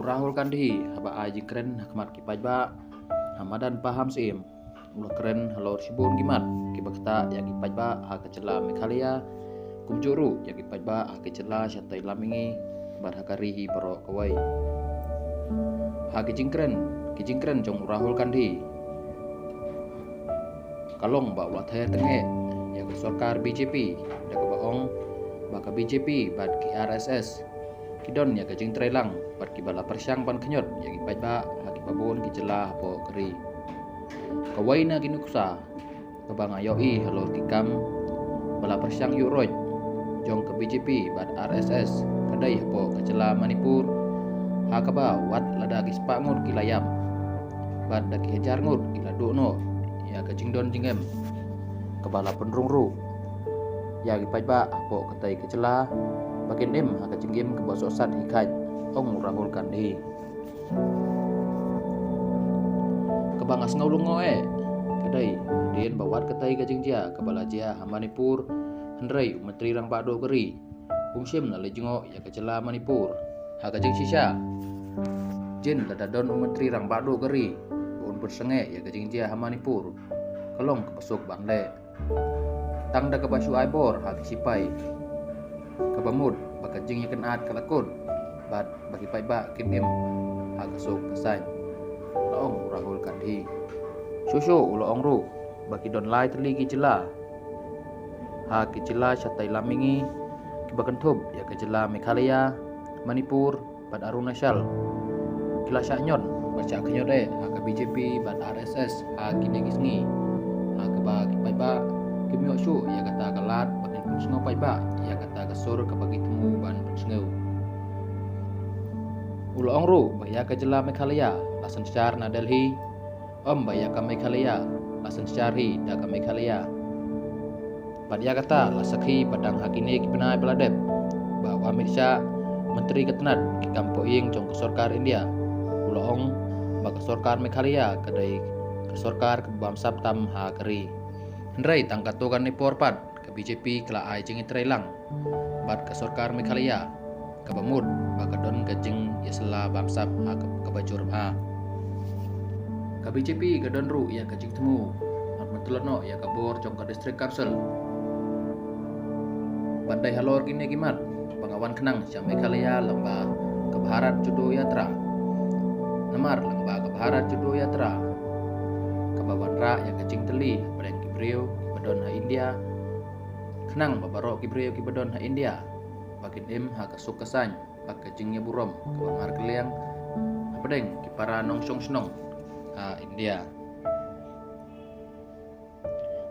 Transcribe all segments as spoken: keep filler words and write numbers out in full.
Rahul Gandhi haba ai jingkren ha khmat ki paidbah ha madan Pahamsyiem, u la kren halor shibun ki mat kiba ktah ïa ki paidbah ha ka jylla Meghalaya, kumjuh ruh ïa ki paidbah ha ki jylla shatei lam mihngi bad ha ka ri hi baroh kawei. Ha ki jingkren, ki jingkren jong u Rahul Gandhi ka long ba u la ther tyngeh ïa ka sorkar B J P da kaba ong ba ka B J P bad ki R S S ki don ïa ka jingtreilang bad kiba la pyrshang ban khñiot ïa ki paidbah ha kiba bun ki jylla hapoh ka ri. Kawei na ki nuksa kaba nga ïohi halor ki kam ba la pyrshang ïuh roit jong ka B J P bad R S S ka dei hapoh ka jylla Manipur, ha kaba wat lada ki spah ngut ki la ïap bad da ki hajar ngut ki la duh noh ïa ka jingdon jingem kaba la pynrung ruh ïa ki paidbah hapoh katei ka jylla, ba kin im ha ka jingim kaba sohsat hi kheit, ong u Rahul Gandhi. Kaba nga sngew lyngngoh eh ka dei hadien ba wat katei ka jingjia kaba la jia ha Manipur, hynrei u Myntri Rangbah Duh ka ri um shym la leit jngoh ïa ka jylla Manipur. Ha ka jingshisha, jin lada don u Myntri Rangbah Duh ka ri ba un pynsangeh ïa ka jingjia ha Manipur, ka long kaba suk ban leh. Tang da kaba shu ai bor ha ki sipai, kaba mut ba ka jingïakynad ka la kut bad ba ki paidbah kin im ha ka suk ka saiñ, la ong u Rahul Gandhi. Shuh shuh u la ong ruh ba ki don lai tylli ki jylla ha ki jylla shatei lam mihngi kiba kynthup ïa ka jylla Meghalaya, Manipur bad Arunachal ki la shah ñiot bad shah khñiot eh ha ka B J P bad R S S ha kine ki sngi, ha kaba ki paidbah kim ïoh shuh ïa kata ka lad ba kin pynsngew paidbah ïa kata ka sur kaba ki thmu ban pynsngew. U la ong ruh ba ïa ka jylla Meghalaya la synshar na Delhi, ym ba ïa ka Meghalaya la synshar hi da ka Meghalaya. Bad ïa kata la sakhi ba dang ha kine ki bnai ba la dep ba u Amit Shah, Myntri ka tnat ki kam pohïing jong ka sorkar India, u la ong ba ka sorkar Meghalaya ka dei ka sorkar kaba bamsap tam ha ka ri. Hynrei tang katto katne por pat ka B J P ka la ai jingïatreilang bad ka sorkar Meghalaya, kaba mut ba ka don ka jingïasylla bamsap ha ka, kaba jur bha. Ka B J P ka don ruh ïa ka jingthmu ban pyntlot noh ïa ka bor jong ka District Council ban dei halor kine ki mat ba nga wan khnang sha Meghalaya lyngba ka Bharat Jodo Yatra. Namar lyngba ka Bharat Jodo Yatra kaba wanrah ïa ka jingtylli hapdeng ki briew kiba don ha India, khnang ba baroh ki briew kiba don ha India ba kin im ha ka suk ka saiñ bad ka jingïaburom kaba markylliang hapdeng ki para nongshong shnong ha India.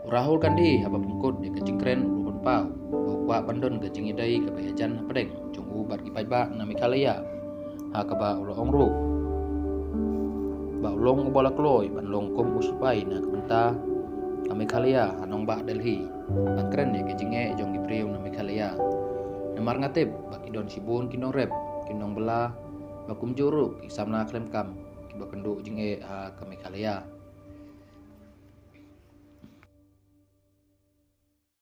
U Rahul Gandhi haba pynkut ïa ka jingkren u la pynpaw ba u kwah ban don ka jingïadei kaba ïajan hapdeng jong u bad ki paidbah na Meghalaya, ha kaba u la ong ruh ba u long uba la kloi ban long kum u sipai na ka bynta ka Meghalaya ha nongbah Delhi ban kren ïa ka jingeh jong ki briew na Meghalaya. Namar nga tip ba ki don shibun ki nongrep, ki nongbylla, ba kumjuh ruh ki samla khlem kam kiba kynduh jingeh ha ka Meghalaya.